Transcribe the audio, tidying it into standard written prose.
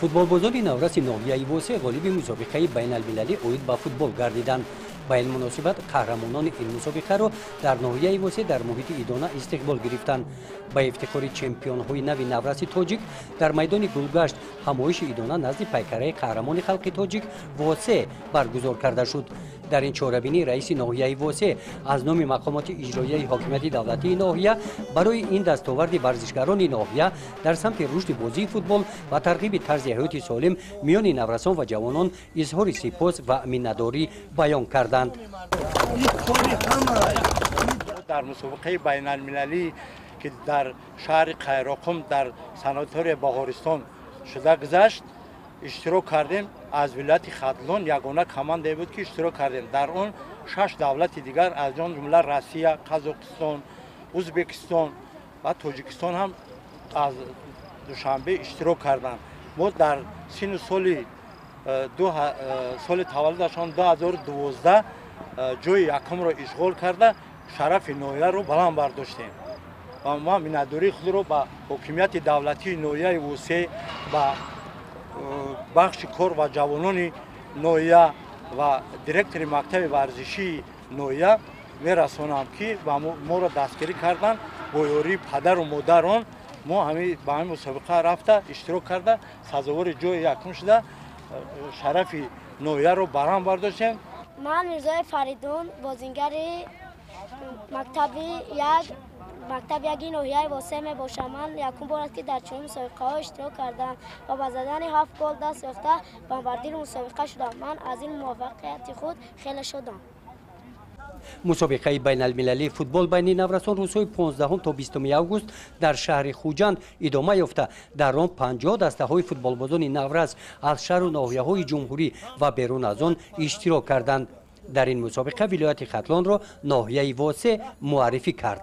Футболбозони навраси ноҳияи Восе ғолиби мусобиқаи байналмилалӣ оид ба футбол гардиданд. Ба ин муносибат қаҳрамонони ин мусобиқаро дар ноҳияи Восе дар муҳити идона истиқбол гирифтанд. Ба ифтихори чемпионҳои нави навраси тоҷик дар майдони Гулгашт ҳамоиши идона назди пайкараи қаҳрамони халқи тоҷик Восе баргузор карда шуд. Дар ин чорабинӣ раиси ноҳияи Восе аз номи мақомоти иҷроияи ҳокимияти давлатии ноҳия барои ин дастоварди варзишгарони ноҳия дар самти рушди бозии футбол ва тарғиби тарзи ҳаёти солим миёни наврасон ва ҷавонон изҳори сипос ва миннатдорӣ баён карданд. Дар мусобиқаи байналмилалӣ, ки дар шаҳри Қайроқум дар санаторияи Баҳористон шуда гузашт, иштирок кардем. Аз вилояти Хатлон ягона командае буд, ки иштирок кардем. Дар он шаш давлати дигар, аз ҷумла Россия, Қазоқистон, Узбекистон ва Тоҷикистон ҳам аз Душанбе иштирок карданд. Мо дар синну соли соли таваллудашон 2012 ҷои якумро ишғол карда, шарафи ноҳияро баланд бардоштем ва ма миннатдории худро ба ҳокимияти давлатии ноҳияи Восе, ба бахши кор ва ҷавонони ноҳия ва директори мактаби варзишии ноҳия мерасонам, ки ба моро дастгирӣ карданд. Бо ёрии падару модарон мо ба ҳамин мусобиқа рафта, иштирок карда, сазовори ҷои якум шуда, шарафи ноҳияро баланд бардоштем. Ман Мирзои Фаридун, бозингари мактаби яки ноҳияи Восе мебошам. Ман якум бор аст, ки дар чунин мусобиқаҳо иштирок кардам ва ба задани ҳафт гол даст ёфта, бомбардири мусобиқа шудам. Ман аз ин муваффақияти худ хеле шодам. Мусобиқаи байналмилалии футбол байни наврасон рӯзҳои 15 то 20 август дар шаҳри Хуҷанд идома ёфта, дар он 50 дастаҳои футболбозони наврас аз шаҳру ноҳияҳои ҷумҳурӣ ва берун аз он иштирок карданд. Дар ин мусобиқа вилояти Хатлонро ноҳияи Восе муаррифӣ кард.